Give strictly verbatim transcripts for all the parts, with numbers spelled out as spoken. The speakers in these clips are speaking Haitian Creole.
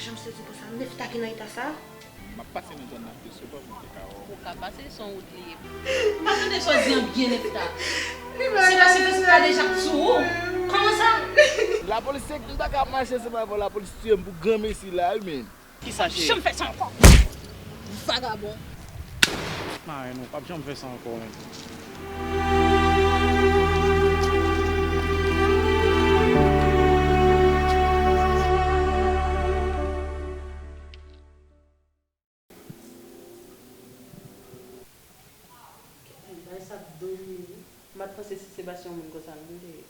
Jan m sezi konsa, Nefta ki nan eta sa? M ap pase nan zòn nan, m te sou bò pou m te ka wè w. Ou ka pase, se yon wout li ye. Pa tande sa w di an byen, Nefta. Sebastien te sou kadejak sou ou. Kòman sa? Lapolis te di m ta ka mache, se pa vre, lapolis tiye m pou granmesi la, wi, men. Kisa, cheri? Janm fè sa ankò. Vagabon. Marenn, ou p ap janm fè sa ankò, menm. Bay sa ap domine. M pa t panse se Sebastien yon moun konsa, non, li te ye.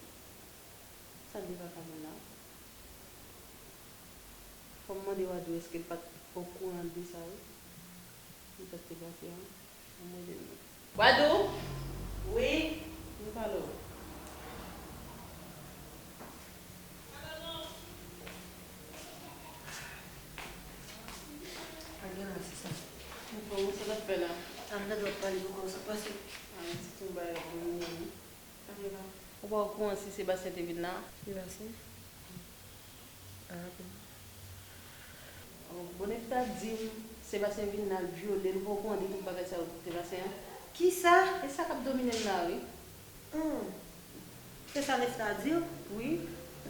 Sa l te vagabon la? Fò m mande Wadou èske l pa t okouran de sa, wi. Sa k te pase a, fò m rele l non. Wadou! Wi? M pale w. Pa gen anyen, sista. Anfòm, sa w t ap fè la? Ann tande w ap pale poko, sa k pase? A, yon ti tonbay ap domine wi. Ou pa okouran si Sebastien te vin la? Sebastien? Ah, bon. Oh, bon, Nefta di m Sebastien vin la, l vyole l, ou pa okouran de tout bagay sa yo te pase an? Kisa? E sa k ap domine l la, wi. Hmm. Se sa Nefta di w? Wi.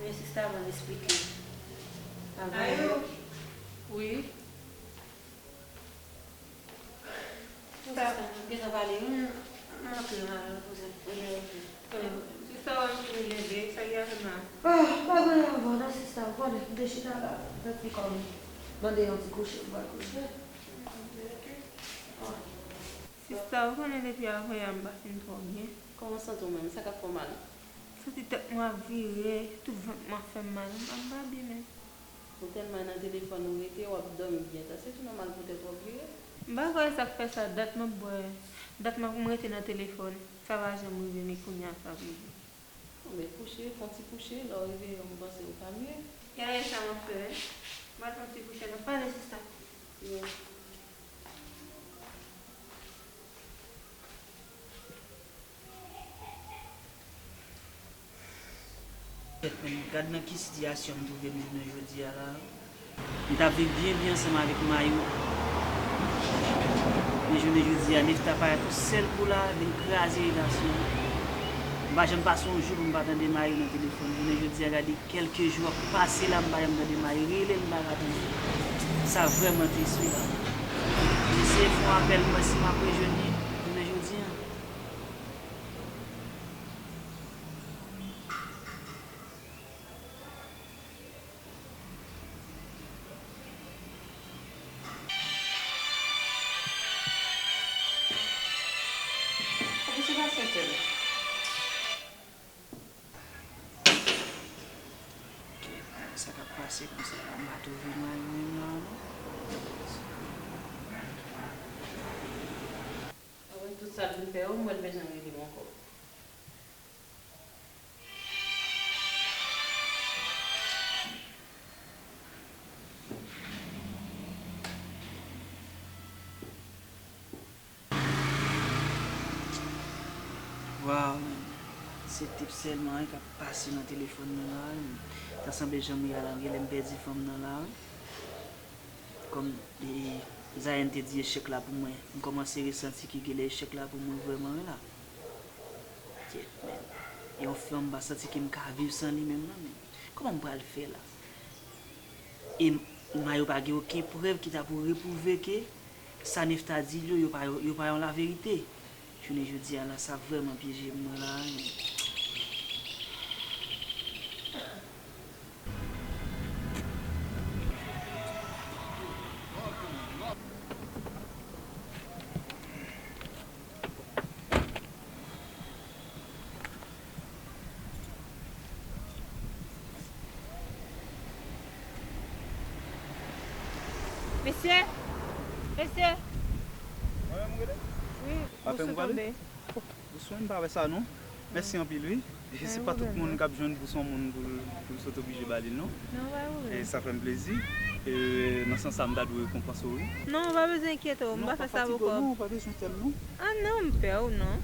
Men sista, ban m esplike. Avan yo. Wi. Sista, m gentan pale, wi, m antre, m al repoze m. Sista, w ap vin leve, sa ki ap fè m la? Ah, pa gen anyen ankò non, sista, w konnen, m te chita la, m te fè ti kò m, mande yon ti kouche, m pral kouche. Sista, w konnen depi avan yè a m pa fin twò byen. Kòman w santi w menm? Sa k ap fè w mal? M santi tèt mwen ap vire, tout vant mwen ap fè m mal, m pa, m pa byen menm. Ou tèlman nan telefòn ou rete, w ap dòmi byen ta. Se tou nòmal pou tèt w ap vire. M pa kwè sa k fè sa, dat m ap bwè, dat m ap, m rete nan telefòn. Sa pa janm rive, men kounye a sa ap rive. Bon, men kouche, fè yon ti kouche, lè w reveye w, m panse ou ka mye. E ayen sa m ap fè, wi. M al fè yon ti kouche, n ap pale sista. Wi. Kèt, men gad nan ki sitiyasyon m twouve m jounen jodi a la. M t ap viv byen, byen ansanm avèk Mayou. Men jounen jodi a, Nefta parèt yon sèl kou la, vin kraze relasyon an. M pa janm pase yon jou pou m pa tande Mayou nan telefòn. Jounen jodi a, gade kèlke jou ap pase la, m pa janm tande Mayou rele, m pa ka tande. Sa vrèman tris, wi, la. M eseye fè yon apèl, m wè si m ap rejwenn li jounen jodi a. Kòman se pase, frè m? Sa k ap pase konsa la, m pa twouve Mayou menm la, non. Apre tout sa l vin fè yo, m wè l pa janm rele m ankò. Waw, men. Se tip sèlman, wi, k ap pase nan telefòn mwen la, wi. Ta sanble jan m ye a la, genlè m pèdi fanm nan la, wi. Kòm, e, Zayen te di echèk la pou mwen, m kòmanse resanti ke genlè echèk la pou mwen vrèman, wi, la. Kyèt, men. E yon fanm m pa santi ke m ka viv san li menm, non, men. Kòman m pral fè la? E Mayou pa gen okenn prèv ki ta pou repwouve ke sa Nefta di l yo, yo pa, yo pa yon laverite. Jounen jodi a la, sa vrèman pyeje m mwen la, wi. Mesye! Mesye! Mwen menm ou rele? Wi, afè m tonbe. Dousman, m pa wè sa non. Mèsi anpil wi. E se pa tout moun k ap jwenn pou se yon moun pou l, pou l sot oblije ba li l non. Non, pa gen pwoblèm. E sa fè m plezi. E nan sans sa, m ta dwe rekonpanse w wi. Non, ou pa bezwen enkyete w, m pa fè sa pou kòb. Non, pa fatige w non, pa bezwen tèl non. Ah non, m pè w non.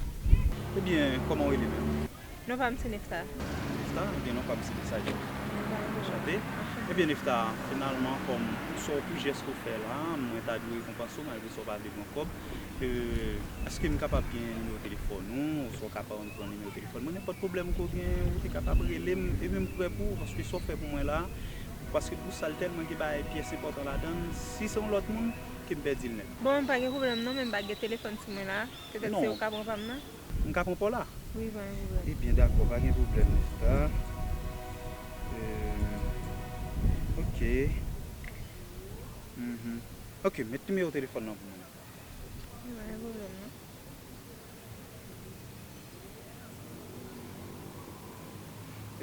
Ebyen, kòman w rele menm? Non pa m se Nefta. Nefta? Ebyen non pa m se Desaje. Anchante. Ebyen, Nefta, finalman, kòm sa w pou jès ke w fè la, mwen ta dwe rekonpanse w, malgre sa w pa vle pran kòb. E, èske m kapab gen nimewo telefòn ou, oswa w kapab pran nimewo telefòn mwen? Nenpòt pwoblèm ke w gen, ou te kapab rele m, e menm m prè pou ou, paske sa w fè pou mwen la, paske pou sa l tèlman gen bagay, pyès enpòtan ladan l, si se yon lòt moun, ke m pèdi l nèt. Bon, pa gen pwoblèm non, men m pa gen telefòn sou mwen la. Petèt se ou ka pran pa m nan? M ka pran pa w la? Wi, pa gen pwoblèm. Ebyen, dakò, pa gen pwoblèm, Nefta. Euh, ok. Mhm. Ok, met nimewo telefòn nan pou mwen. Wi, pa gen pwoblèm non.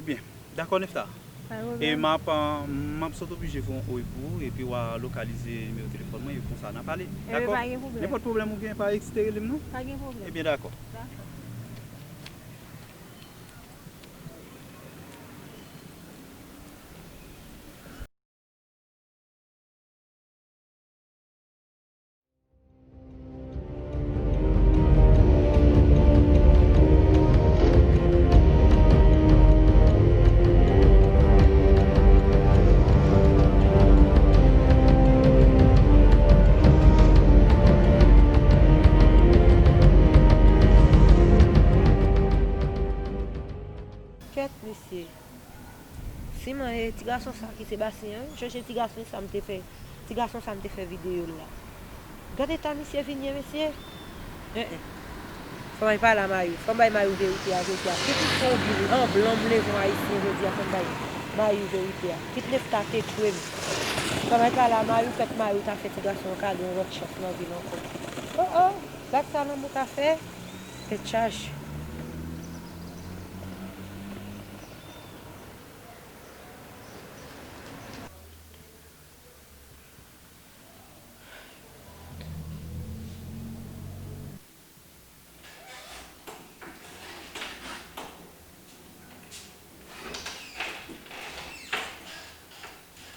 Ebyen, dakò, Nefta. Pa gen pwoblèm. E m ap, m ap sot oblije fè yon oy pou ou, epi w a lokalize nimewo telefòn mwen, e konsa n a pale. Ebyen, dakò? Pa gen pwoblèm. Nenpòt pwoblèm ou gen, pa ezite rele m non. Pa gen pwoblèm. Ebyen, dakò. Dakò. Kèt, mesye. Siman e ti gason sa ki Sebastien an, wi. Chèche ti gason sa m te fè, ti gason sa m te fè videyo l la. Gade eta misye vin ye, mesye. En, en. Fò m al pale a Mayou. Fò m bay Mayou verite a jodi a. Kit ou fè yon blan m leve yon Ayisyen jodi a, fò m bay Mayou verite a. Kit Nefta te tchwe m. Fò m al pale a Mayou, pèt Mayou ta fè ti gason an kado yon lòt chans nan vi l ankò. Oh, oh, gad sa lanmou ta fè. Tèt chaje.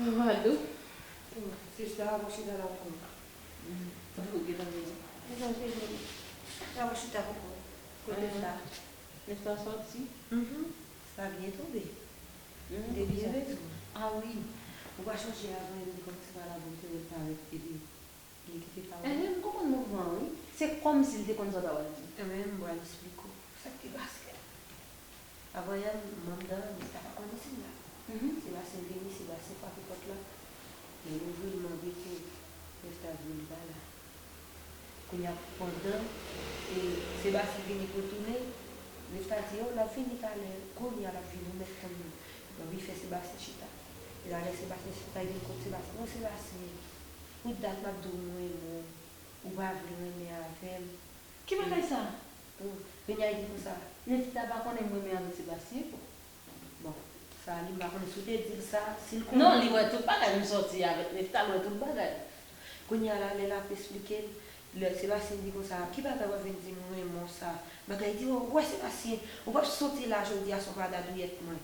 Vado. Sista, mwen chita la pou mwen. Ou gentan vini? Gentan vini. La mwen chita pou mwen. Kote sa? Nefta sòti? Mhm. Sa byen tonbe. Mhm. Li te byen vini. Ah wi. Ou pa chonje avan yo te kòmanse pale avè w, te wè l parèt epi li kite pawòl. Enhen, m konprann mouvman an, wi. Se kòmsi l te konn sa w ta pral di. Enben, m pral esplike w sa k te pase a. Avan yè, m anndan, Nefta pa konnen si m la. Mhm. Sebastien vini, Sebastien frape pòt la. Lè l ouvri, l mande ke Nefta di l li pa la. Kounye a, pandan, e, Sebastien vini pou l tounen, Nefta di, o, l ap vini talè, kounye a l ap vini, ou mèt konn li. Epi fè Sebastien chita. E talè Sebastien chita, li vin kot Sebastien. O, Sebastien, pou dat m ap di w m renmen w, ou pa vle renmen avè m. Ki bagay sa? O, kounye a, li di konsa. Nefta pa konnen m renmen avèk Sebastien, bon. Bon, sa li, m pa konnen si w te di l sa, si l konnen. Non, li wè tout bagay, m sòti avèk Nefta, l wè tout bagay. Kounye a la, lè l ap esplike l, lè Sebastien di konsa, ki bagay w ap vin di m renmen w sa? Bagay di, o, w wè Sebastien, ou p ap soti la jodi a san w pa dadouyèt mwen.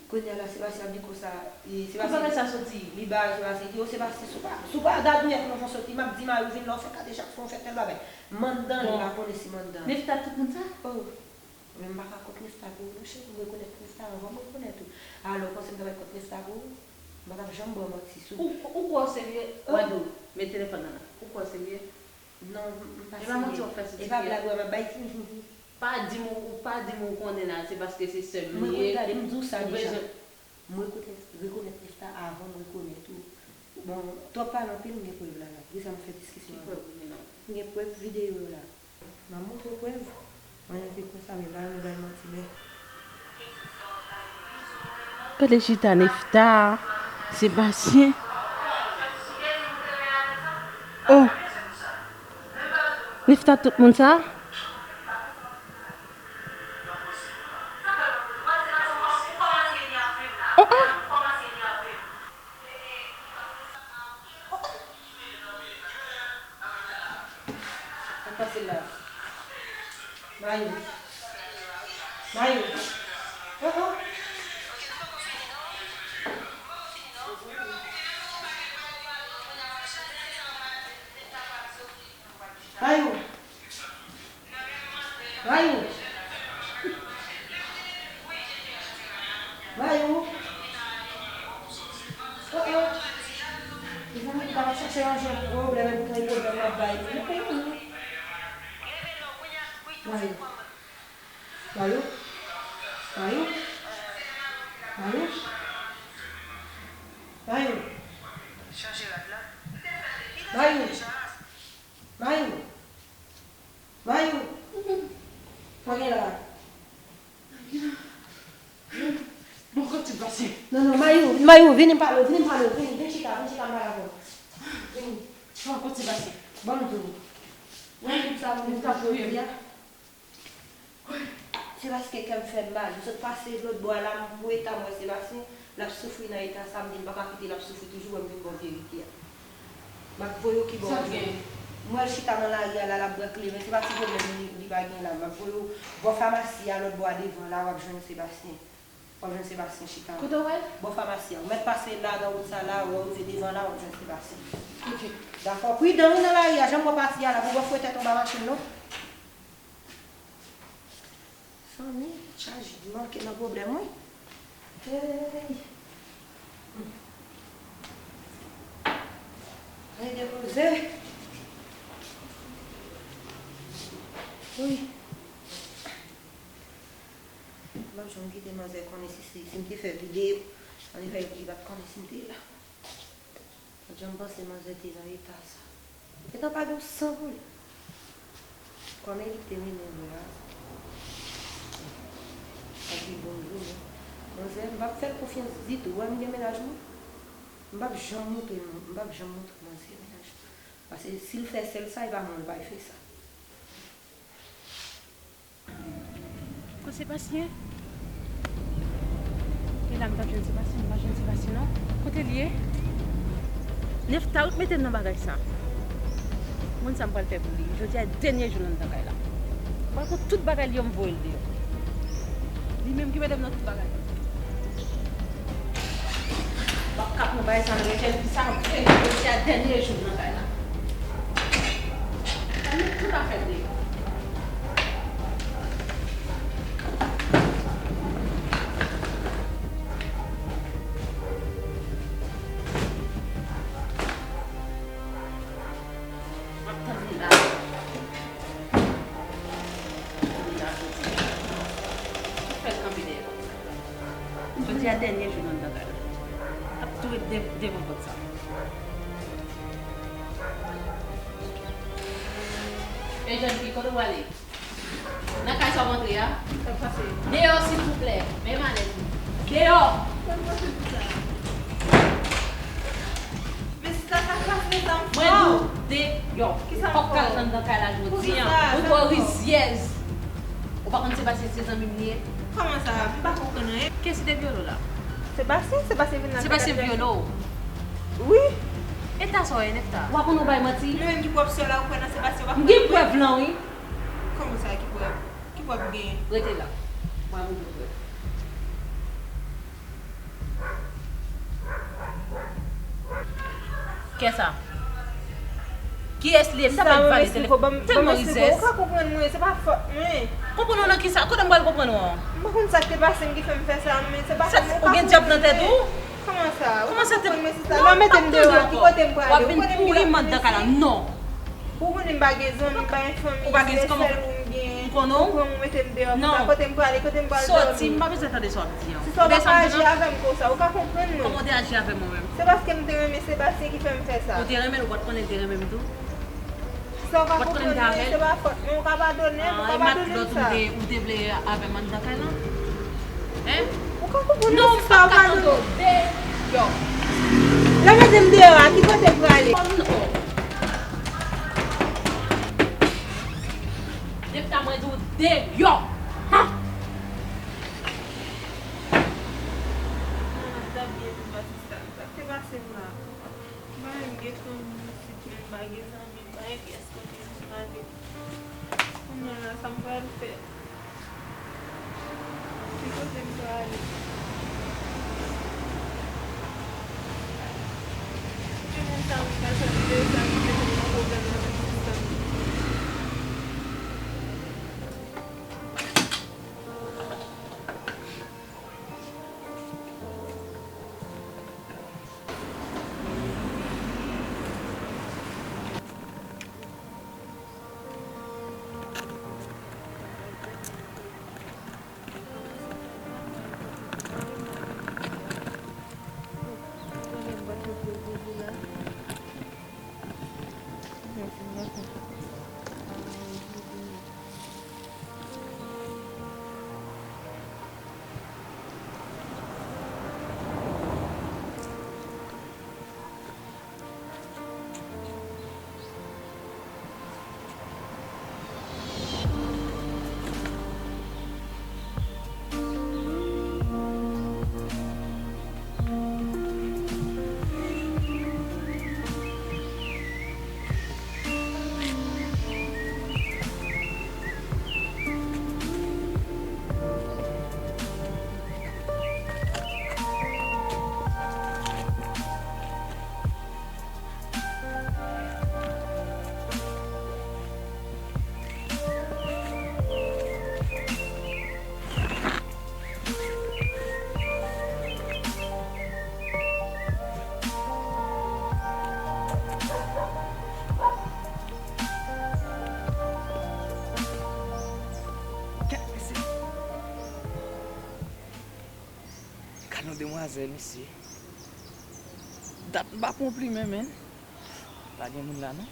Kounye a la, Sebastien ap di konsa, e, Sebastien. Kote bagay sa soti? Li ba Sebastien, di, o, Sebastien, si w pa, si w pa dadouyèt mwen, fò w soti, m ap di Mayou vin la, w fè kate chak fwa w fè tèl bagay. M anndan, li pa konnen si m anndan. Nefta tout moun sa? O. Men m pa ka kont Nefta pou ou non cheri, m rekonèt Nefta anvan m rekonèt ou. Alò, w panse m ta pral kont Nefta pou ou? M pa t ap janm ba w manti sou. Ou, ou kwè w serye? Wado, met telefòn nan la. Ou kwè w serye? Non, m pa serye. E pa manti w ap fè sou ti fi a? E pa blag, wè, m ap bay ti. Pa di m ou, pa di m ou konnen la, se paske se sè m li ye. Mwen konn gade, m di w sa deja. Ou bezwen. M rekonèt, rekonèt Nefta avan m rekonèt ou. Bon, twòp pale anpil, m gen prèv la, la. Pou sa m fè diskisyon avè w. Ki prèv ou gen la? M gen prèv videyo yo la. M ap montre w prèv. Mwen, se konsa, men pa renmen bay manti, men. Gade chita Nefta, Sebastien. Oh! Nefta tout moun sa? Oh, oh. Sa k pase la? Mayou. Mayou. Oh, oh. Mayou. Mayou. Mayou. Ou pa ap chache ranje pwoblèm, epi pwoblèm w ap bay. Ou pa yon moun. Mayou. Mayou. Mayou. Mayou. Mayou. Mayou. Mayou. Mayou. Sa gen la? Bon, kote l pase? Non, non, Mayou, Mayou, vini m pale w, vini m pale w, vini, vin chita, vin chita m pale avè w. Vini. Bon, kote l pase? Ban m di w. Wè, tout sa moun ka fè a. Se paske kè m fè m mal. M sot pase lòt bò a la, m pou eta m wè Sebastien, l ap soufri nan eta sa, m di m pa ka kite l ap soufri toujou, wè m vin ba w verite a. M ap voye w ki bò w vle. M wè l chita nan lari a la, l ap bwè kleren. Se pa ti pwoblèm li, li pa gen la. M ap voye w bò famasi a, lòt bò a devan la, w ap jwenn Sebastien. W ap jwenn Sebastien chita. Kote w wè l? Bò famasi a. Ou mèt pase la, nan wout sa la, w rive devan la, w ap jwenn Sebastien. Ok. Dakò. Pridan wi nan lari a, jan m wè pati a la, pou w fouye tèt anba machin non. Zanmi, chaj manke nan pwoblèm wi. Hey. Ann depoze. Wi. M p ap janm kite manzè konnen si, si, si m te fè videyo. Ann fè li pa t konnen si m te la. Pa t janm panse manzè te nan eta sa. Gentan pa gen yon san pou li. Kòm Erik te mennen vre a. Sa di bonjou men. Manzè, m p ap fè l konfyans ditou. Ou wè m gen mennaj mwen? M p ap janm montre, m p ap janm montre manzè mennaj mwen. Paske si l fè sèl sa, e pa mwen l pral fè sa. Kot Sebastien? E la m t ap jwenn Sebastien, m pa jwenn Sebastien non. Kote l ye? Nefta wi k mete m nan bagay sa. Moun sa m pral fè pou li. Jodi a dènye jou l anndan kay la. M pral pran tout bagay li yo m voye l deyò. Li menm ki mete m nan tout bagay. M p ap ka pran bagay sa nan men jèn fi sa, m ap voye l jodi a dènye jou l nan kay la. Sa met tout afè l deyò. M ap tann li la. M ap tann li la jodi a. Ki fè l kanpe dèyè pòt sa? Jodi a dènye jou nan bagay la. L ap tou ret de- devan pòt sa. E jèn fi, kote w prale? Nan kay sa w antre a? Sa k pase? Deyò, silvouplè. Men m alèz wi. Deyò! Sa k pase pou sa? Men sista, sa k pase, sa m fè w? Mwen di w deyò. Ou p ap ka ret anndan kay la jodi a. Ou twò rizyèz. Ou pa konn Sebastien se zanmi m li ye? Kòman sa? M pa konprann anyen. Kiyès ki te vyole w la? Sebastien, Sebastien vin nan Sebastien vyole w? Wi. Eta sa w ye, Nefta? Ou pa konn ou bay manti? Mwen menm ki pwòp sè w la, ou kwè nan Sebastien, ou pa konn. M gen prèv lan wi. Kòman sa, ki prèv? Ki prèv ou genyen? Rete la. Mwen ap montre w prèv. Kiyès sa? Kiyès li ye? M ta pral pale telefòn. Tèlman rizèz. Ou ka konprann mwen, se pa fòt mwen. Konprann ou nan kisa? Kote m pral konprann ou an? M pa konn sa k te pase m ki fè m fè sa, men se pa fòt mwen, ou ka konprann mwen. Kòman sa? Ou pa konprann mwen, sista. Non, mete m deyò a, ki kote m prale? W ap vin pouri m anndan kay la. Non. Ou konnen m pa gen zanmi, m pa gen fanmi, se sèl ou m genyen. Ou pran m, ou mete m deyò konsa, kote m prale, kote m pral dòmi? Soti, m pa bezwen tande sa w ap di an. Sista, ou pa ka aji avè m konsa, ou ka konprann mwen. Kòman w te aji avè mwen menm? Se paske m te renmen Sebastien ki fè m fè sa. Ou te renmen l, ou pa t konnen l te renmen m tou? Sista, ou ka konprann mwen, se pa fòt mwen, ou ka padone m, ou ka padone m sa. Ou te vle avè m anndan kay lan? Hein? Ou ka konprann mwen, sista, ou padone m. Non, m p ap ka tande w. Deyò. Lè mete m deyò a, ki kote m prale? Depi ta mwen di w deyò. Han! Mwen t ap byen viv asistans. Sa k te pase m la? M pa menm gen fanmi isit, men m pa gen zanmi, m pa gen pyès kote pou m ale. Kounye a la, sa m pral fè? Ki kote m prale? Timoun sa m ka sòti de sa ki mete m nan pwoblèm nan menm sistèm. Gad yon demwazèl, mesye. Dat m pa pran yon plimen, menn. Pa gen moun la, non.